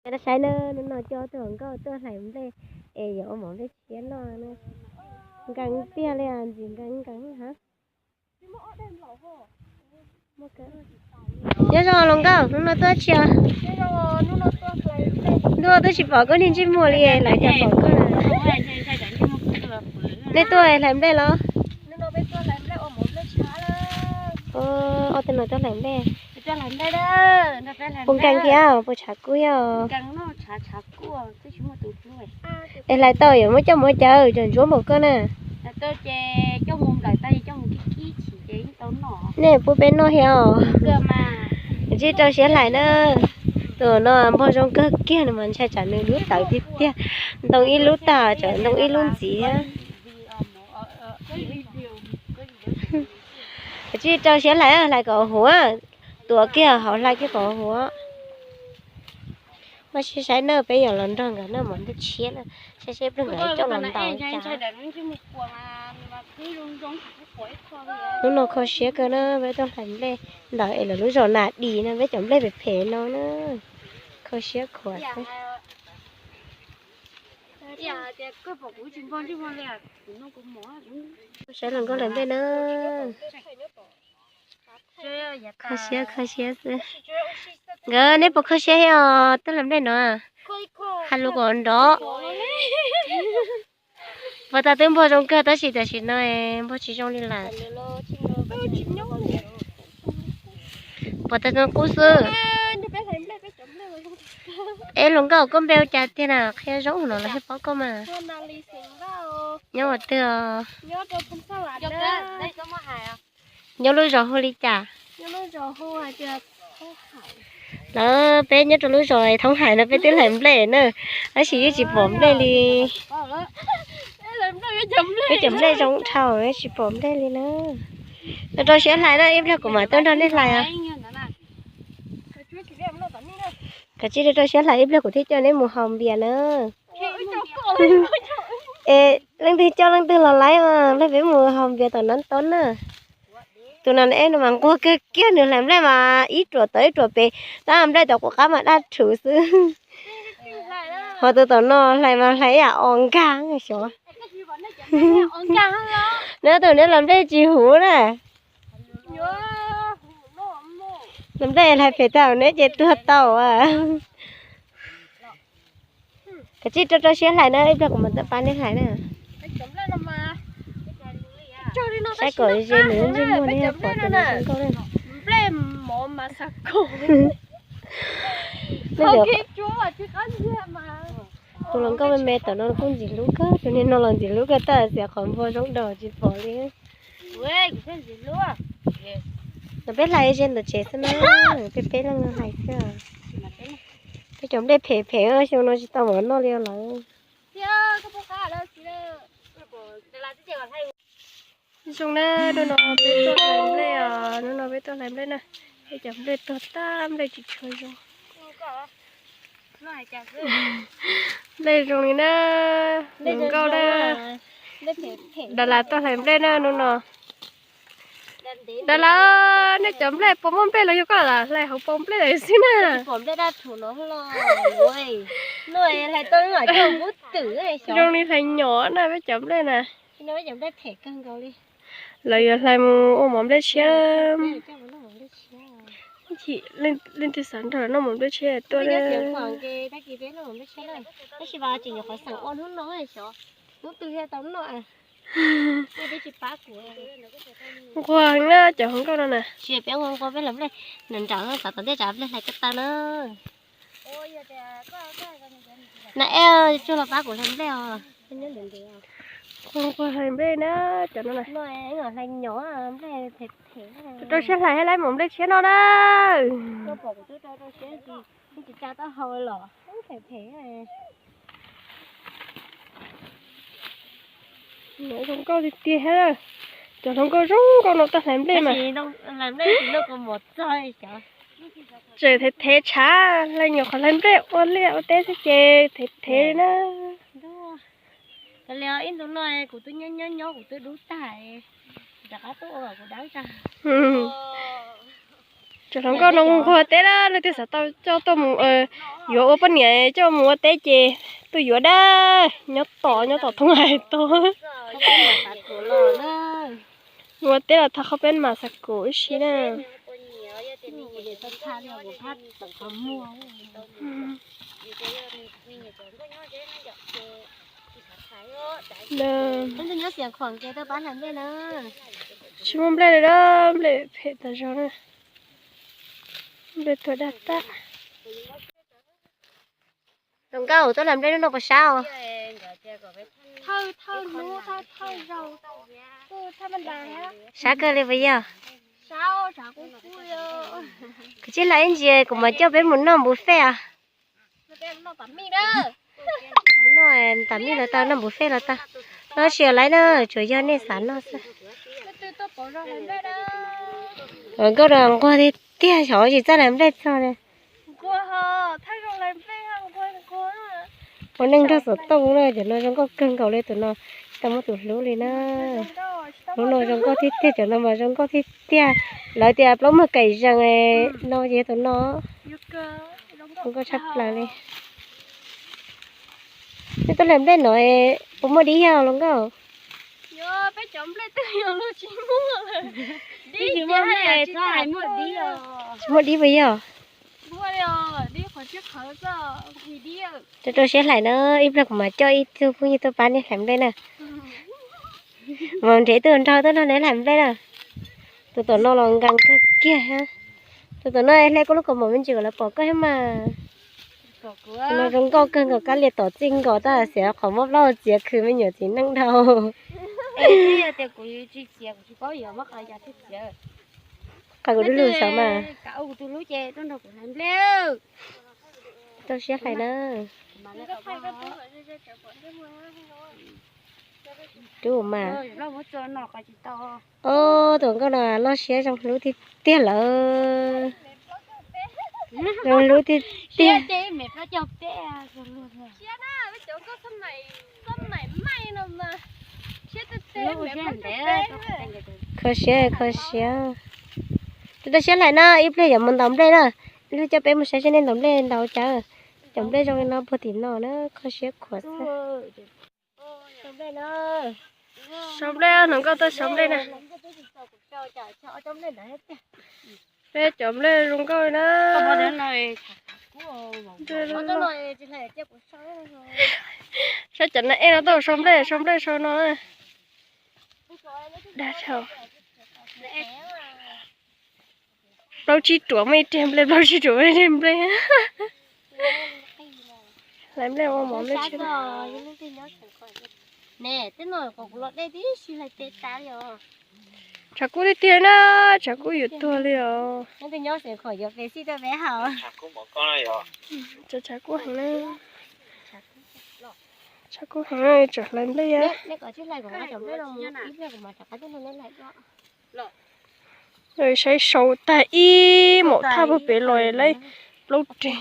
Saib na, hnub no coj tus hluas nkauj tuaj hlais nplej es yuav ua mov nplej tshiab noj na. Nkees tiag li, ntxim nkees nkees hab. Nyob zoo hluas nkauj, hnub no tuaj tsi os? Ntuj, twb tsis pom koj niag ntsej muag li, lawv cas pom koj na? Nej tuaj hlais nplej los? Ua tej no tuaj hlais nplej. Puas nkees thiab, puas tshav kub thiab? Es hlais tau yuav muab coj mus ua cas, cov ntsuab npaum koj na? Nej pub peb noj thiab os. Tsis rau siab hlais na. Tus no npog zoo kawg kiag, nws mas ntshai tsam nws lub tawv tiag tiag. Ntoo ib lub tag, tsam ntoo ib lub ntxiv thiab. Tsis rau siab hlais, hlais kom huv, tuav kiag hauv hlais kiag kom huv. Mas saib saib na, peb yuav los nrog nkawd noj mov nplej tshiab na, saib seb pliag nkawd coj los ntaus cas. Hnub no kho siab kawg na, peb tuaj hlais nplej ntawd es lawv lub zos Nas Dis no, peb cov nplej phem phem no na, kho siab khuav xwb. Saib hluas nkauj hlais nplej na. Kho siab kho siab xwb. Nkawd, neb puas kho siab thiab os, tuaj hlais nplej no? Hais lus kom nrov. Puas tas twb npog zoo kawg tab sis tam sim no npog tsis zoo li lawm. Puas tas twb qub xwb. Es hluas nkauj, koj npe ua cas tiag na? Qhia zoo no los thiaj paub koj mas. Nyob ua twg os? Nyob lub zos hu li cas? Lawv, peb nyob rau lub zos Thoob Hais no, peb twb hlais nplej na, tab sis yeej tsis pom nplej li. Peb cov nplej zoo dhau, tsis pom nplej li na. Rau siab hlais na, ib pliag kuv mam tuaj nrog nej hlais os. Kav tsij rau siab hlais, ib pliag kuv thiaj coj neb mus haus npias na. Es leej twg coj leej twg los laib mas, peb mus haus npias tom Nab Tob na. Tus no es nws mas nquag kawg kiag, nws hlais nplej mas ib ruam tod ib ruam pem, tab nplej tom quav qab mas daj rhuv xwb. Ho tus tom no hlais mas hlais ib yam os nkag xyov. Neb tus neb los nplej tsis huv na. Los nplej hlais phem tau neb ces tuag tau. Kav tsij rau rau siab hlais na, ib pliag kuv mam tuaj pab neb hlais na. Saib kom ze nws ntsej muag, neb pom tus no zoo nkauj na. Tus hluas nkauj me me tom no kuj ntxim hlub kawg, tus niag no los ntxim hlub kawg tab sis qhov npog zoo dhau tsis pom li. Los peb hlais ze ntawm tsev xwb na, peb peb leej hlais xwb. Peb cov nplej phem phem xyoo no tsis tau mov noj li lawm. Zoo na, hnub no peb tuaj hlais nplej os, hnub no peb tuaj hlais nplej na, peb cov nplej tuag tag, nplej tsis tshua zoo. Nplej zoo li na, hluas nkauj na, Dalas tuaj hlais nplej na hnub no. Dalas, nej cov nplej puas muaj nplej los yog koj lam hlais hauv paus nplej lawm xwb na. Zoo li hlais nyom na peb cov nplej na. Lawv yuav hlais mus ua mov nplej tshiab. Leej twg xav nrog noj mov nplej tshiab tuaj. Nquag heev na cov hluas nkauj no na. Peb nquag nquag peb hlais nplej, nram nram xav tom ntej tsam nplej hlais ko taw na. Na eb, tsuag los pab kuv hlais nplej os. Nquag nquag hlais nplej na, cov no na. Hlais nyom, nplej phem phem. Rau siab hlais thiab laib mov nplej tshiab noj na. Koj pom kuv twb rau rau siab, tsis tsa taub hau los phem phem. Zoo nkauj tiag tiag thiab. Cov hluas nkauj zoo nkauj no tuaj hlais nplej mas. Tseem thev thev tshav, hlais nyuam qhuav hlais nplej ua liaj ua teb xwb ces thev thev li na. Ib ntu no kuv twb nyob nyob nyob kuv twb dub tag, rov qab tuaj ua kuv dawb tag. Cov hluas nkauj no nquag teb lawm, leej twg xav tau coj tuaj mus yuav ua poj niam coj mus ua teb ces tuaj yuav dab. Nyob tom, nyob tom thoob hais tau. Mus ua teb los thov qhov peb mam xav kuv ib si na. Tsis muaj nplej li, nplej phem tas zog na. Nplej tuag daj tag. Zoo nkauj, tuaj hlais nplej hnub no puas sab os? Sab kawg li puas yog? Kuv tsij hlais ib ntsis kuv mam coj peb mus noj buffet os. Mus noj tam mij los tau, noj buffet los tau. Noj tsis laib na, tsuas yog nej xav noj xwb. Hluas nkauj no nquag tiag tiag, xyov tsis txawj hlais nplej txog li. Ua neej nrog xov tooj na, cov no zoo nkauj kawg nkaus li tus no, tsis tau muaj tus hlub li na. Hnub no zoo nkauj tiag tiag, cov no mas zoo nkauj tiag tiag. Lawv tias plaub muag kaim zees no ces yog tus no zoo nkauj tshaj plaws li. Nej tuaj hlais nplej no puas muaj dib yog hluas nkauj? Tsis muaj dib puas yog? Rau rau siab hlais na, ib pliag kuv mam coj ib tug phooj ywg tuaj pab nej hlais nplej na. Mas nrhiav ib tug nraug tuaj nrog neb hlais nplej na. Tus tom no los nkees kawg kiag. Tus tom no hle koj lub kaus mom me ntsis kom lawv pom koj thiab mas. Tus no zoo nkauj kawg nkaus, kab lia tom txij nkaus tab sis qhov muab plaub hau txiav khwv me nyuam txiv neej dhau. Qhov kuv lub lug saud mas. Tau siab hlais na. Rub mas. Ob tug nkauj no loj siab zoo hlub tiag tiag lawm. Zoo hlub tiag tiag. Kho siab, kho siab. Rau rau siab hlais na, ib pliag yuav mus ntaus nplej na. Ib pliag coj peb mus saib seb nej ntaus nplej ntaus cas. Cov nplej zoo li no puag tim no na, kho siab khuav xwb. Sau nplej, hluas nkauj tuaj sau nplej na. Peb cov nplej zoo nkauj li na. Saib cov nas ej no tuaj sau nplej, sau nplej sau no na. Dag dhau. Plaub tsib ruam muaj ib reg nplej, plaub tsib ruam muaj ib reg nplej. Hlais nplej ua mov nplej tshiab. Tshav kub tiag tiag na, tshav kub yuav tuag li os. Tshav kub heev na. Tshav kub heev na, tsam hlais nplej. Saib sau tag ib maum thaj puag pem los lawm plaub reg.